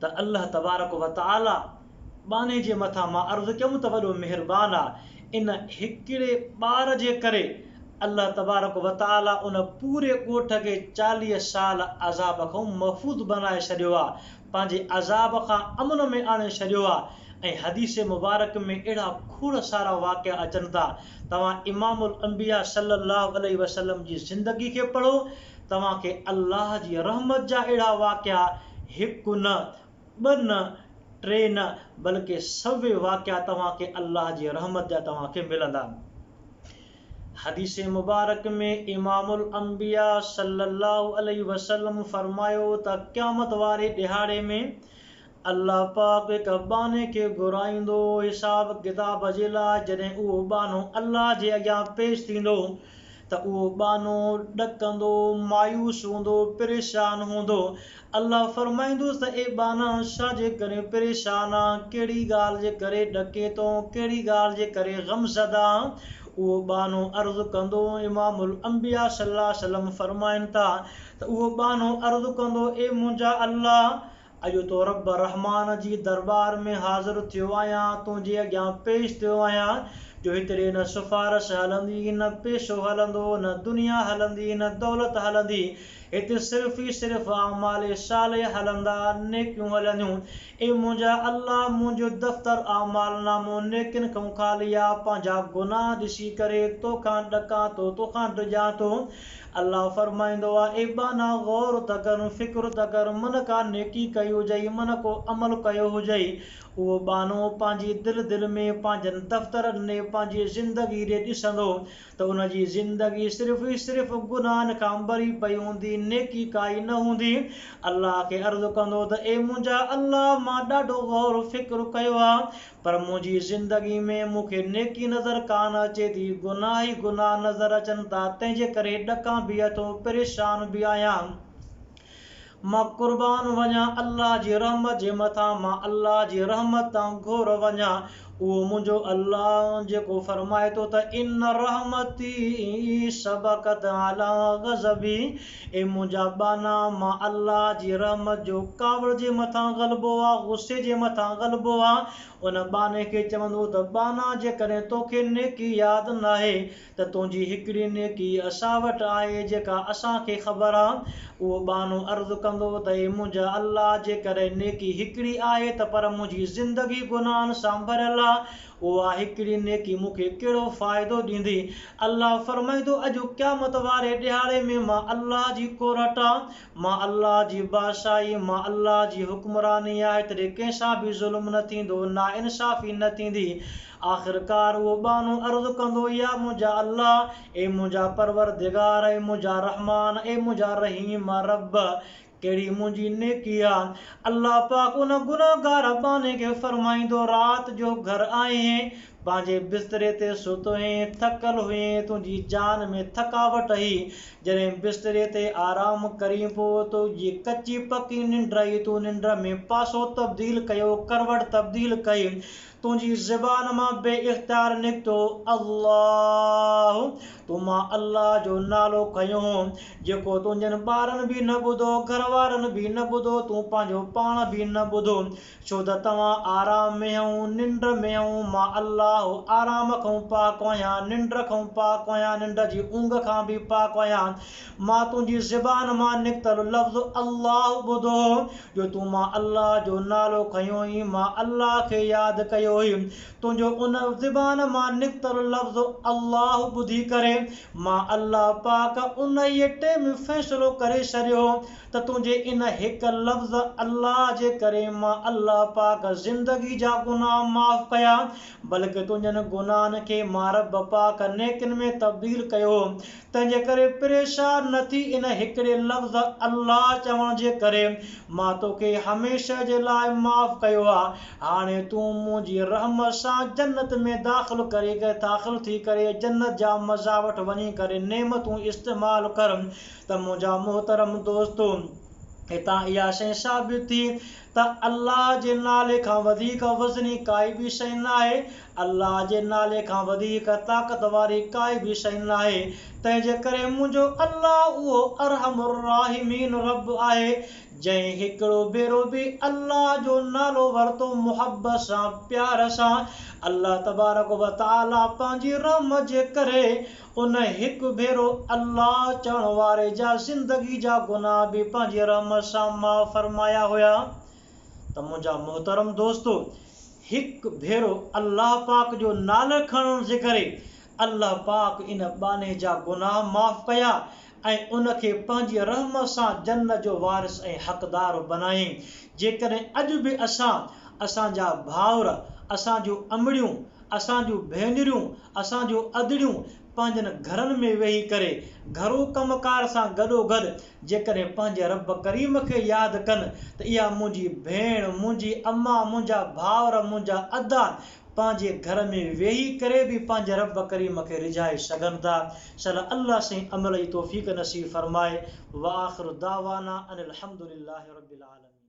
ته الله تبارڪ و تعالي ٻانهي جي مٿان مان عرض ڪيم ته وڏو مهربان آ، ان هڪڙي ٻار جي ڪري الله تبارڪ و تعالي ان پوري ڳوٺ کي 40 سال عذاب کان محفوظ بنائي ڇڏيو آ، پنهنجي عذاب کان امن ۾ آڻي ڇڏيو آ ۽ حديث مبارڪ ۾ اهڙا کوڙ سارا واقعا اچن ٿا، توهان امام الانبياء صلي الله عليه وسلم جي زندگي کي پڙهو توهان کي الله جي رحمت جا اهڙا واقعا هڪ نه ٻه نه ٽي نه بلڪه سوين واقعا توهان کي الله جي رحمت جا توهان کي ملندا. حديث مبارڪ ۾ امام الانبياء صلي الله عليه وسلم فرمايو ته قيامت واري ڏهاڙي ۾ الله پاڪ هڪ ٻانهي کي گهرائيندو حساب ڪتاب جي لاء جڏهن اهو ٻانهو الله جي اڳيان پيش ٿيندو ته اهو ٻانهو ڏڪندو، مايوس هوندو، پريشان هوندو. الله فرمائيندس ته اي ٻانها! ڇا جي ڪري پريشان آن، ڪهڙي ڳالهه جي ڪري ڏڪين ٿو، ڪهڙي ڳالهه جي ڪري غمزده آن؟ اهو ٻانهو عرض ڪندو، امام الانبياء صلي الله عليه وسلم فرمائن ٿا ته اهو ٻانهو عرض ڪندو، اي منهنجا الله! اڄ تو رب رحمان جي درٻار ۾ حاضر ٿيو آهيان، تنهنجي اڳيان پيش ٿيو آهيان، جو هتڙي نه سفارش هلندي، نه پيشو هلندو، نه دنيا هلندي، نه دولت هلندي، هتي صرف ئي صرف اعمال صالح هلندا، نيڪيون هلنديون. اي منهنجا الله! منهنجو دفتر اعمال نامو نيڪين کان خالي آ، پنهنجا گناهه ڏسي ڪري توکان ڏڪان ٿو، توکان ڊڄان ٿو. الله فرمائيندو آ، اي ٻانها غور ته ڪر، فڪر ته ڪر، من ڪا نيڪي ڪئي هجئي، من ڪو عمل ڪيو هجئي. اهو ٻانهو پنهنجي دل دل ۾ پنهنجن دفترن ڏي پنهنجي زندگي ڏي ڏسندو ته ان جي زندگي صرف ئي صرف گناهن کان ڀري پئي هوندي، نيڪي ڪائي نه هوندي. الله کي عرض ڪندو ته اي منهنجا الله! مان ڏاڍو غور فڪر ڪيو آ، پر منهنجي زندگي ۾ مون کي نيڪي نظر ڪانه اچي ٿي، گناهه ئي گناهه نظر اچن ٿا، تنهن جي ڪري ڏڪان به اٿو، پريشان به آهيان. مان قربان وڃان الله جي رحمت جي مٿان، مان الله جي رحمت تان گهور وڃان، اهو منهنجو الله جيڪو فرمائي ٿو ته ان رحمتي سبقت علي غضبي، اي منهنجا ٻانها مان الله جي رحمت جو ڪاوڙ جي مٿان غلبو آ، غصي جي مٿان غلبو آ، ان ٻانهي کي چوندو ته ٻانها جيڪڏهن توکي نيڪي ياد ناهي ته تنهنجي هڪڙي نيڪي اسان وٽ آهي جيڪا اسان کي خبر آ، اهو ٻانهو عرض ڪندو ته اي منهنجا الله جيڪڏهن نيڪي هڪڙي آهي ته پر منهنجي زندگي گناهن سان ڀريل آ، اها هڪڙي نيڪي مون کي ڪهڙو فائدو ڏيندي؟ الله فرمائيندو، اڄ قيامت واري ڏهاڙي ۾ مان الله جي ڪورٽ آ، مان الله جي بادشاهي، مان الله جي حڪمراني آهي، تڏهن ڪنهن سان به ظلم نه ٿيندو، ناانصافي نه ٿيندي. آخرڪار اهو ٻانهو عرض ڪندو، يا منهنجا الله، اي منهنجا پروردگار، اي منهنجا رحمان، اي منهنجا رحيم رب! ڪهڙي منهنجي نيڪي آ. الله پاڪ ان گنهگار ٻانهي کي فرمائيندو، رات جو گهر آئين، پنهنجي بستري تي ستو هئين، ٿڪل هئين، تنهنجي جان ۾ ٿڪاوٽ هئي، جڏهن بستري تي آرام ڪرين پوء تنهنجي ڪچي پڪي ننڊ آئي، تون ننڊ ۾ پاسو تبديل ڪيو، ڪروڙ تبديل ڪئي، تنهنجي زبان مان بي اختيار نڪتو، الله! تو مان الله جو نالو کنيو هو، جيڪو تنهنجن ٻارن به نه ٻڌو، گهر وارن به نه ٻڌو، تون پنهنجو پاڻ به نه ٻڌو، ڇو ته توهان آرام ۾ هئو، ننڊ ۾ هئو، مان الله آرام کان پاڪ آهيان، ننڊ کان پاڪ آهيان، ننڊ جي اونگهه کان به پاڪ آهيان، مان تنهنجي زبان مان نڪتل لفظ الله ٻڌو هو، جو تون مان الله جو نالو کنيو هئي، مان الله کي ياد ڪيو هئي، تنهنجو ان زبان مان نڪتل لفظ الله ٻڌي ڪري مان الله پاڪ انهيء ٽيم فيصلو ڪري ڇڏيو ته تنهنجي ان هڪ لفظ الله جي ڪري مان الله پاڪ زندگي جا گناهه معاف ڪيا بلڪ تنهنجن گناهن کي مان رب پاڪ نيڪين ۾ تبديل ڪيو تنهنجي ڪري پريشان نه ٿي ان هڪڙي لفظ الله چوڻ جي ڪري مان توکي هميشه جي لاء معاف ڪيو آ هاڻي تون منهنجي رحمت سان جنت ۾ داخل ڪري داخل ٿي ڪري جنت جا مزا وٺ وڃي ڪري نعمتون استعمال ڪر ته منهنجا محترم دوستو هتان اها شيء ثابت ٿي ته الله جي نالي کان وڌيڪ وزني ڪائي به شيء ناهي الله جي نالي کان وڌيڪ طاقت واري ڪائي به شيء ناهي، تنهن جي ڪري منهنجو الله اهو ارحم الراحمين رب آهي، جنهن هڪڙو ڀيرو به الله جو نالو ورتو محبت سان پيار سان الله تبارڪ و تعالي پنهنجي رحمت جي ڪري ان هڪ ڀيرو الله چوڻ واري جا زندگي جا گناهه به پنهنجي رحمت سان معاف فرمايا هيا ته منهنجا محترم دوستو هڪ ڀيرو الله پاڪ جو نالي کڻڻ جي ڪري الله پاڪ ان ٻانهي جا گناهه معاف ڪيا ۽ ان کي پنهنجي رحمت سان جنت جو وارث ۽ حقدار بنايائين. جيڪڏهن اڄ به اسان، اسان جا ڀائر، اسان جون امڙيون، اسان جون ڀينريون، اسان جون ادڙيون پنهنجن گهرن ۾ ويهي ڪري گهرو ڪم ڪار سان گڏوگڏ جيڪڏهن پنهنجي رب ڪريم کي ياد ڪن ته اها منهنجي ڀيڻ، منهنجي امان، منهنجا ڀائر، منهنجا ادا پنهنجي گهر ۾ ويهي ڪري به پنهنجي رب ڪريم کي ريجهائي سگهن ٿا. شل الله سائين عمل جي توفيق نصيب فرمائي. واخر دعوانا ان الحمد لله رب العالمين.